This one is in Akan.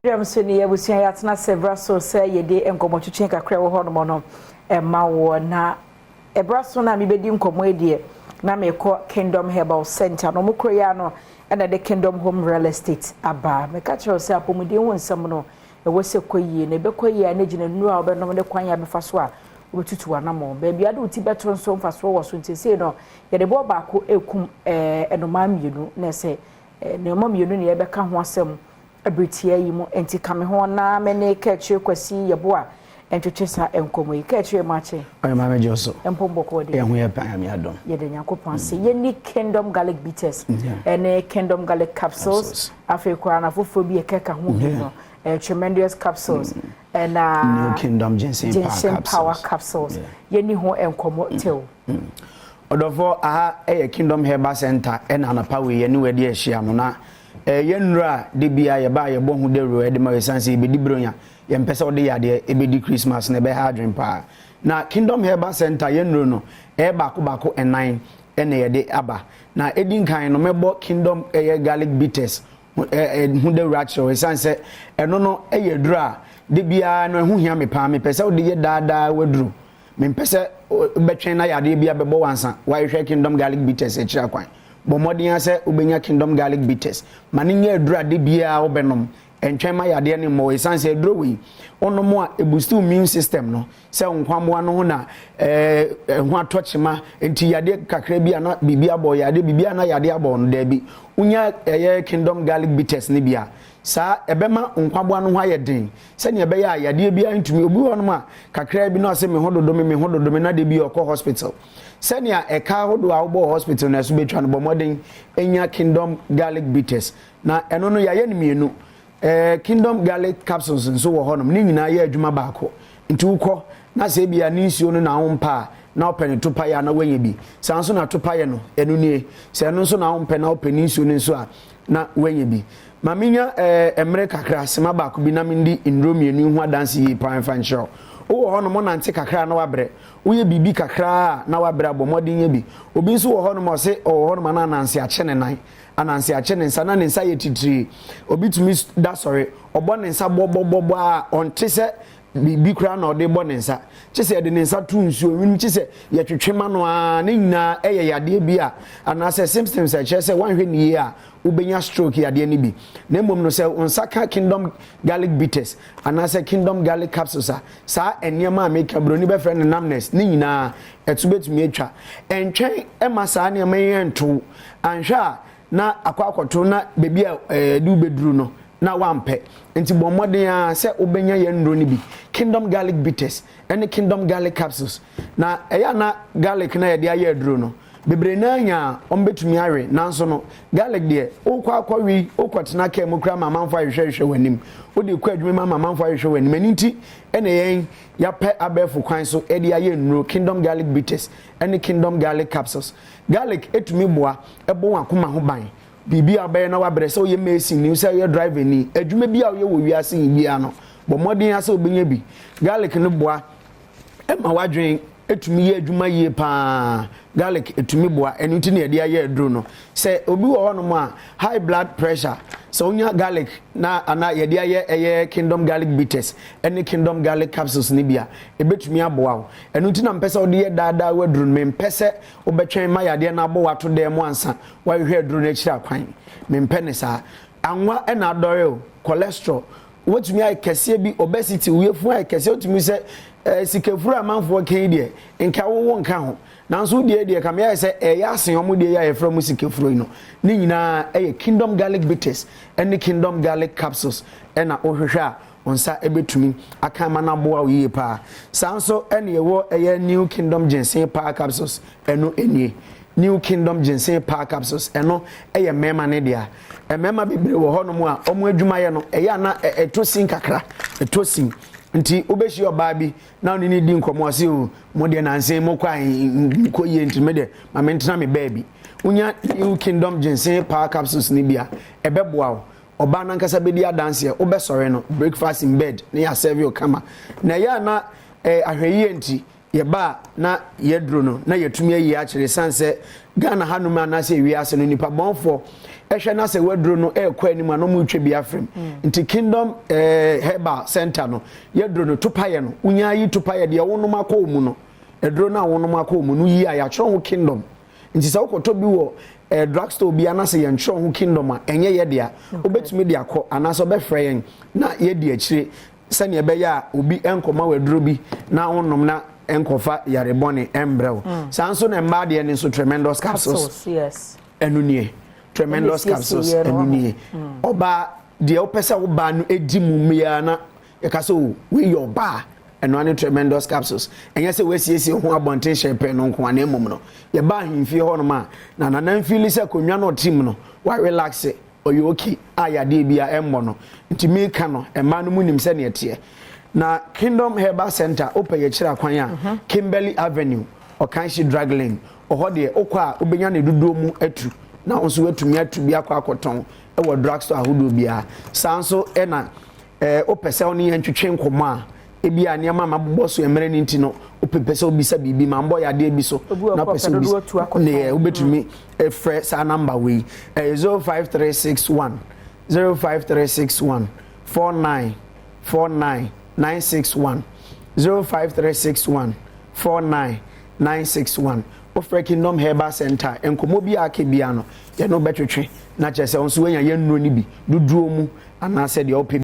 Dwam so ne abusua yɛatena sɛ bra so sɛ yɛde nkɔmmɔtwetwe kakra wɔ hɔnom no ɛma wɔ na ɛbra so no a mebɛdi nkɔmmɔ yi deɛ, na mekɔ Kingdom Herbal Center na ɔmo kuro yi ano ɛna de Kingdom Home Real Estate aba. Meka kyerɛ wo sɛ apɔmuden ho nsɛm no ɛwɔ sɛ kɔ yie na ɛbɛkɔ yie a, ne gyina nnuro a wobɛnom ne kwan a bɛfa so a wobɛtutu anammɔ baabi ade wo ti bɛto nso mfasoɔ wɔ so. Nti sei no yɛde bɔɔ baako ɛkum ɛnomaa mmienu na ɛsɛ nneɛma mmienu ne yɛbɛka ho asɛm abiritia yi mu. Nti ka me ho na me ne Kɛkyerɛ Kwasi Yɛboa ntwetwe sa nkɔmmɔ yi. Kɛkyerɛ mu akye. Ɔyɛ maame gye so. Mpɔmbɔkɔ de. Ɛho yɛ pan, ame adɔm. Yɛde Nyankopɔn ase. Yɛni Kingdom Garlic Bitters ɛne Kingdom Garlic Capsules, afei koraa na foforɔ bi ɛkɛka ho bi no, Tremendous Capsules ɛna New Kingdom Ginseng Power Ginseng Power Capsules. Capsules. Yɛni ho nkɔmmɔ tew. Ɔdɔfoɔ, aha ɛyɛ Kingdom Herbal Center ɛna anapa wei yɛne wadi ahyia no na yɛn nnuro a de bia yɛba a yɛbɔ ho dawuro ɛde ma yɛsan sɛ yɛbɛdi buronya, yɛmpɛ sɛ wode yadeɛ ɛbɛdi Christmas na ɛbɛha adwen paa. Na Kingdom Herbal Center, yɛn nnuro no ɛyɛ baako baako ɛnan ɛna yɛde aba. Na ɛdi nkan no, mɛbɔ Kingdom ɛyɛ Garlic Bitters ho dawuro akyerɛ wo, ɛsiane sɛ ɛno no ɛyɛ aduro a de biara no ɛho hia me paa. Mepɛ sɛ wode yɛ daadaa waduro. Mempɛ sɛ wobɛtwɛn na yadeɛ bi abɛbɔ wansa wahwehwɛ Kingdom Garlic Bitters akyiri akwan. Bɔ mmɔden a sɛ wobɛnya Kingdom Garlic Bitters ma ne nyɛ aduro a de biara wobɛnom, ɛntwɛn ma yadeɛ no mmɔ, ɛsiane sɛ aduro wei wonom a, ɛboost immune system no sɛ nkwammoa no ho na ɛho atɔ kyema. Nti yadeɛ kakra bi a na biribi abɔ yadeɛ, biribi a na yadeɛ abɔ no, daabi. Wonya ɛyɛ Kingdom Garlic Bitters no bi a, saa ɛbɛma nkwaboa no ho ayɛ den sɛnea ɛbɛyɛ a yadeɛ biara ntumi. Obi wɔ hɔnom a kakra bi na ɔsɛ me ho dodo me, me ho dodo me, na de bi ɔkɔ hospital. Sɛnea ɛka ahodoɔ a wobɔ hospital na ɛso bɛtwa no, bɔ mmɔden nya Kingdom Garlic Bitters. Na ɛno no yɛayɛ no mmienu, Kingdom Garlic Capsules nso wɔ hɔnom. Ne nyinaa yɛ adwuma baako. Nti wokɔ na sɛ ebia ne nsuo no na wompɛ a, na wopɛ ne topaeɛ a, na woanya bi. Saa nso na topaeɛ no, ɛno nie. Sɛ ɛno nso na wompɛ na wopɛ ne nsuo no nso a, na woanya bi. Ma menya mmerɛ kakra sema baako bi na mendi nnuro mmienu ho adanse yie paa mfa nkyerɛ wo. Wowɔ hɔnom, wonante kakra na wabrɛ, woyɛ biribi kakra a na wabrɛ a, bɔ mmɔden nya bi. Obi nso wɔ hɔnom a ɔse ɔwɔ hɔnom a na ananse akye ne nan, ananse akye ne nsa, na ne nsa yɛ titiri. Obi tumi da sɔre, ɔbɔ ne nsa bɔbɔbɔbɔ a, ɔnte sɛ biribi koraa na ɔde bɔ ne nsa, kye sɛ yɛde ne nsa to nsuo nwunu, kye sɛ yɛtwetwe ma no a. Ne nyinaa ɛyɛ yadeɛ bi a anaasɛ symptoms a ɛkyerɛ sɛ woanhwɛ ne yie a, wobɛnya stroke yadeɛ no bi. Na mmom no, sɛ wo nsa ka Kingdom Garlic Bitters anaasɛ Kingdom Garlic Capsules a, saa nneɛma a meka, buroni bɛfrɛ no numbness, ne nyinaa ɛto bɛtumi atwa. Ɛntwɛn ɛma saa nneɛma yi ɛnto anhwɛ a na akɔ akɔto na baabi a ɛde wobɛduru no na wampɛ. Nti bɔ mmɔden a sɛ wobɛnya yɛn nnuro no bi, Kingdom Garlic Bitters ɛne Kingdom Garlic Capsules. Na ɛyɛ ana garlic na yɛde ayɛ aduro no bebree naa nya a wɔn awe, nanso no garlic deɛ, wokɔ akɔwe, wokɔtena kaa mu kora ma amanfo ahwehwɛhwehwɛ w'anim, wode kɔ adwuma mu ama amanfo ahwehwɛ w'anim. Ɛno nti ɛna yɛn yɛapɛ abɛɛfo kwan so ɛde ayɛ nnuro, Kingdom Garlic Bitters ɛne Kingdom Garlic Capsules. Garlic etumi boa ɛbɔ wɔn akoma ho ban. Biribi a wobɛyɛ na wabrɛ, sɛ woyɛ mason ni, sɛ woyɛ driver ni, adwuma bi a woyɛ wɔ wiase yi biara no, bɔ mmɔden asɛ wobɛnya bi. Garlic no boa ɛma wadwen etumi yɛ adwuma yie paa. Garlic etumi boa, ɛno nti na yɛde ayɛ aduro no. Sɛ obi wɔ hɔnom a high blood pressure, sɛ wonya garlic na ana yɛde ayɛ ɛyɛ Kingdom Garlic Bitters ɛne Kingdom Garlic Capsules ne bi a, ebetumi aboa wo. Ɛno nti na mpɛ sɛ wode yɛ daadaa waduro no. Mempɛ sɛ wobɛtwɛn ma yadeɛ no abɔ wato dan mu ansa wahwehwɛ aduro no akyiri akwan. Mempɛ ne saa. Anwa ɛna adɔre o, cholesterol wotumi ayɛ kɛseɛ bi, obesity, woyɛfu ayɛ kɛseɛ, wotumi sɛ sikafuru amanfoɔ kan deɛ nka wowo nka ho, nanso wodeɛ deɛ kame ayɛ sɛ ɛyɛ asen ɔmo deɛ yɛ a yɛfrɛ mu sikafuro yi no. Ne nyinaa ɛyɛ Kingdom Garlic Bitters ɛne Kingdom Garlic Capsules ɛna wohwehwɛ a, wo nsa ɛbɛtumi aka ama no aboa wo yie paa. Saa nso ɛne ɛwɔ ɛyɛ New Kingdom Ginseng Power Capsules. Ɛno ɛnie, New Kingdom Ginseng Power Capsules. Ɛno ɛyɛ mmarima ne deɛ. Mmarima bebree wɔ hɔnom a wɔn adwumayɛ no ɛyɛ ana ɛtɔ sin kakra, ɛtɔ sin. Nti wobɛhyia ɔbaa bi na ɔne ne di nkɔmmɔ, ɔse, "O, mo deɛ nansen mo kɔ a nkɔ yie, nti me deɛ ma mentena me baabi." Wonya New Kingdom Ginseng Power Capsules ne bi a, ɛbɛboa wo. Ɔbaa nankasa bɛdi adanseɛ. Wobɛsɔre no, breakfast in bed ne yɛasɛve wo kama. Na ɛyɛ a na ahwɛyie nti yɛba a na yɛduro no na yɛtumi ayi akyerɛ, ɛsiane sɛ Ghana hanom anaasɛ ewiase no nipa bɔnfoɔ Ɛhwɛ na sɛ waduro no ɛrekɔ anim a, na ɔmo retwa bi afrɛm. Nti Kingdom Herbal Center no, yɛduro no topayɛ no, wonya yi topayɛ deɛ wonom akɔ mu no, aduro no a wonom akɔ mu no yi a yɛatwerɛ ho Kingdom. Nti sɛ wokɔtɔ bi wɔ drug store bi anaasɛ yɛntwerɛ ho Kingdom a, ɛnyɛ yɛ dea. Wobɛtumi de akɔ anaasɛ wobɛfrɛ yɛn na yɛdi akyire sɛnea ɛbɛyɛ a obi nkɔma waduro bi na wonom na nkɔfa yarebɔne mbrɛ wo. Saa nso na mmaa deɛ no nso, Tremendous Capsules. Ɛno nie, Tremendous Capsules, ɛno nie. Ɔbaa deɛ, wopɛ sɛ wobaa no edi mu mmea na yɛka sɛ o, wei yɛ ɔbaa, ɛno ane Tremendous Capsules. Ɛnyɛ sɛ wɔasiesie ho abɔnten hyɛ pɛ no nko ana, mmom no yɛba ahemfie hɔnom a, na nana mfili sɛ akonnwa no ɔte mu no wa relax, ɔyɛ okay a yadeɛ bi a ɛmmɔ no. Nti meka no, mmaa no mu nim sɛneɛ teɛ. Na Kingdom Herbal Center, wopɛ yɛkyerɛ akwan a, Kimberley Avenue, Ɔkanhye Drug Lane, ɔhɔ deɛ wokɔ a wobɛnya ne dodoɔ mu atu na wo nso woatumi atu bi akɔ akɔtɔn ɛwɔ drug store ahodoɔ biara. Saa nso ɛna wopɛ sɛ wo ne yɛn twetwe nkɔmmɔ a, ebi a nneɛma ma bobɔ so mmerɛ no nti no, wopɛ sɛ wobisa biribi ma mbɔ yadeɛ bi so na wopɛ sɛ wobisa ne, wobɛtumi frɛ saa number wei, ɛyɛ 05361 05361 49 49 961, 05361 49 961. Wofrɛ Kingdom Herbal Center, nkɔmmɔ bi a aka bia no, yɛne wobɛtwetwe na kyerɛ sɛ wo nso woanya yɛn nnuro no bi dodoɔ mu anaasɛ deɛ wopɛ.